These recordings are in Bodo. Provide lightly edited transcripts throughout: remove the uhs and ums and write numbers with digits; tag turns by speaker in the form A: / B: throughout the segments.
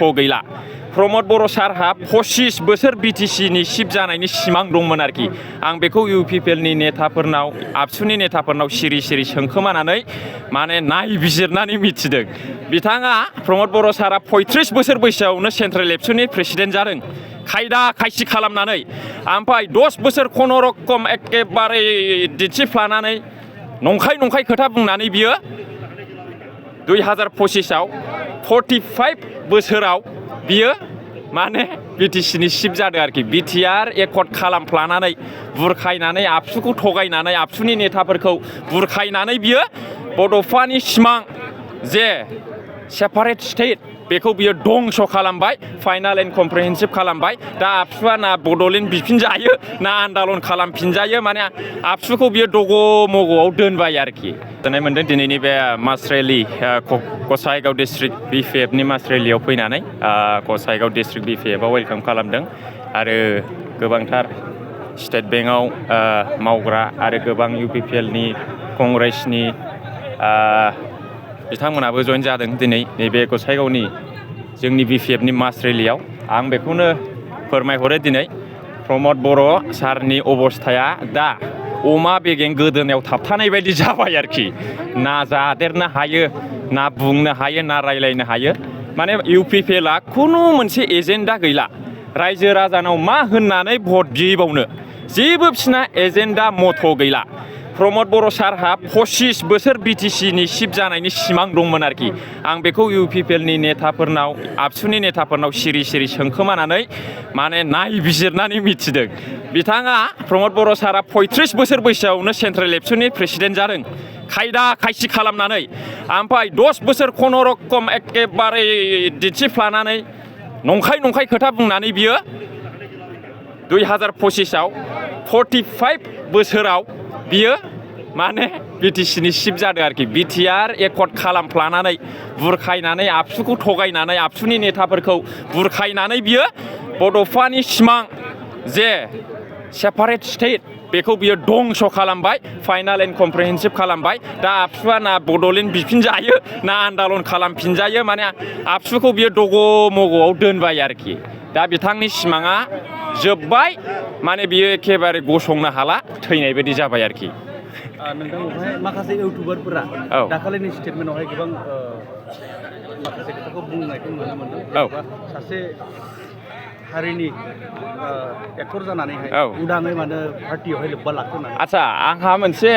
A: गैला प्रमद बर' सारहा 25 बोसोर बिटिसिनि चिफ जानायनि सिमां दंमोन आरोखि आं बेखौ इउपिपिएलनि नेताफोरनाव आबसुनि नेताफोरनाव सिरि सिरि सोंखोमानानै माने नायबिजिरनानै मिथिदों बिथाङा प्रमद बर' सारा 35 बोसोर बैसोआवनो सेन्ट्रेल एबसुनि प्रेसिडेन्ट जादों खायदा खायसि खालामनानै ओमफ्राय 10 बोसोर खुनुरुखुम एखेबारे दिन्थिफ्लानानै नंखाय खोथा बुंनानै बियो 2025 आव 45 बोसोराव बियो माने बिटिसिनि चिफ जादों आरोखि बिटिआर एकर्ड खालामफ्लानानै बुरखायनानै आबसुखौ थगायनानै आबसुनि नेताफोरखौ बुरखायनानै बियो बड'फानि सिमां जे सेपारेट स्टेट बेखौ बियो दंस' खालामबाय फाइनाल एन्ड कमप्रिहेन्सिभ खालामबाय दा आबसुआ ना बड'लेण्ड बिफिनजायो ना आन्दालन खालामफिनजायो माने आबसुखौ बियो दग' मग'आव दोनबाय आरोखि गोजोननाय मोन्दों दिनैनि बे मास रेलि गसाइगाव डिस्ट्रिक्ट बिपिएफनि मास रेलियाव फैनानै गसाइगाव डिस्ट्रिक्ट बिपिएफआव वेलकाम खालामदों आरो गोबांथार स्टेट बेंकआव मावग्रा आरो गोबां इउपिपिएलनि कंग्रेसनि बिथांमोनाबो जइन जादों दिनै नैबे गसाइगावनि जोंनि बिपिएफनि मास रेलियाव आं बेखौनो फोरमायहरो दिनै प्रमद बर' सारनि अबस्थाया दा अमा बेगें गोदोनायाव थाबथानाय बायदि जाबाय आरोखि ना जादेरनो हायो ना बुंनो हायो ना रायलायनो हायो माने इउपिपिएलआ खुनु मोनसे एजेन्डा गैला रायजो राजानाव मा होननानै भट बिबावनो जेबो बिसिना एजेन्डा मथ' गैला प्रमद बर' सारहा 25 बोसोर बिटिसिनि चिफ जानायनि सिमां दंमोन आरोखि आं बेखौ इउपिपिएलनि नेताफोरनाव आबसुनि नेताफोरनाव सिरि सिरि सोंखोमानानै माने नायबिजिरनानै मिथिदों बिथाङा प्रमद बर' सारा 35 बोसोर बैसोआवनो सेन्ट्रेल एबसुनि प्रेसिडेन्ट जादों खायदा खायसि खालामनानै ओमफ्राय 10 बोसोर खुनुरुखुम एखेबारे दिन्थिफ्लानानै नंखाय खोथा बुंनानै बियो 2025 आव 45 बोसोराव बियो माने बिटिसिनि चिफ जादों आरोखि बिटिआर एकर्ड खालामफ्लानानै बुरखायनानै आबसुखौ थगायनानै आबसुनि नेताफोरखौ बुरखायनानै बियो बड'फानि सिमां जे सेपारेट स्टेट बेखौ बियो दंस' खालामबाय फाइनाल एन्ड कमप्रिहेन्सिभ खालामबाय दा आबसुआ ना बड'लेण्ड बिफिनजायो ना आन्दालन खालामफिनजायो माने आबसुखौ बियो दग' मग'आव दोनबाय आरोखि दा बिथांनि सिमाङा जोब्बाय माने बियो एखेबारे गसंनो हाला थैनाय बायदि जाबाय आरोखि
B: नोंथांनावहाय माखासे इउटुबारफोरा दाखालिनि स्टेटमेन्टआवहाय गोबां माखासे खोथाखौ बुंनायखौ नुनो मोनदों सासे हारिनि एक्टर जानानैहाय उदाङै माने पार्टियावहाय लोब्बा लाखो होननानै
A: आदसा आंहा मोनसे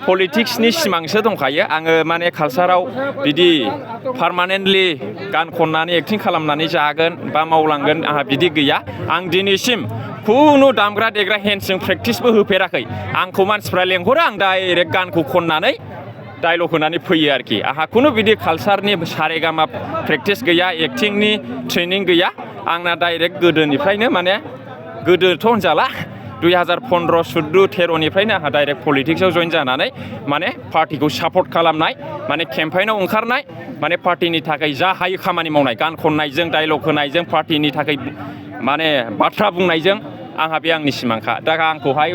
A: पलिटिक्सनि सिमांसो दंखायो आङो माने कालसाराव बिदि पार्मानेन्टलि गान खननानै एक्टिं खालामनानै जागोन बा मावलांगोन आंहा बिदि गैया आं दिनैसिम खुनु दामग्रा देग्रा हेन्डजों प्रेक्टिसबो होफेराखै आंखौ मानसिफ्रा लेंहरो आं डाइरेक्ट गानखौ खननानै डायलग होनानै फैयो आरोखि आंहा खुनु बिदि कालसारनि सारेगामा प्रेक्टिस गैया एक्टिंनि ट्रेनिं गैया आंना डाइरेक्ट गोदोनिफ्रायनो माने गोदोथ' होनजाला 2015-16-13निफ्रायनो आंहा डाइरेक्ट पलिटिक्सआव जइन जानानै माने पार्टिखौ सापर्ट खालामनाय माने केम्पेइनाव ओंखारनाय माने पार्टिनि थाखाय जा हायो खामानि मावनाय गान खननायजों डायलग होनायजों पार्टिनि थाखाय माने बाथ्रा बुंनायजों आंहा बे आंनि सिमांखा दा आंखौहाय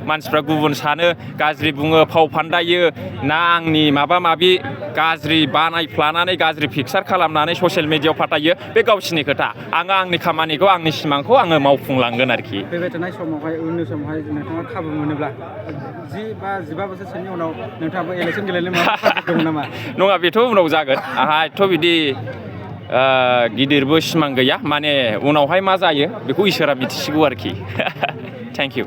A: मानसिफ्रा गुबुन सानो गाज्रि बुङो फाव फान्दायो ना आंनि माबा माबि गाज्रि बानायफ्लानानै गाज्रि पिक्सार खालामनानै ससियेल मिडियायाव फाथायो बे गावसिनि खोथा आङो आंनि खामानिखौ आंनि सिमांखौ आङो मावफुंलांगोन आरोखि
B: फैबाय थानाय समावहाय उननि समावहाय नोंथाङा खाबु मोनोब्ला 10 बा 15 बोसोरसोनि उनाव नोंथाङाबो इलेक्सन गेलेनो माबा दं नामा
A: नङा बेथ' उनाव जागोन आंहा एथ' बिदि गिदिरबो सिमां गैया माने उनावहाय मा जायो बेखौ इसोरा मिथिसिगौ आरोखि थेंक इउ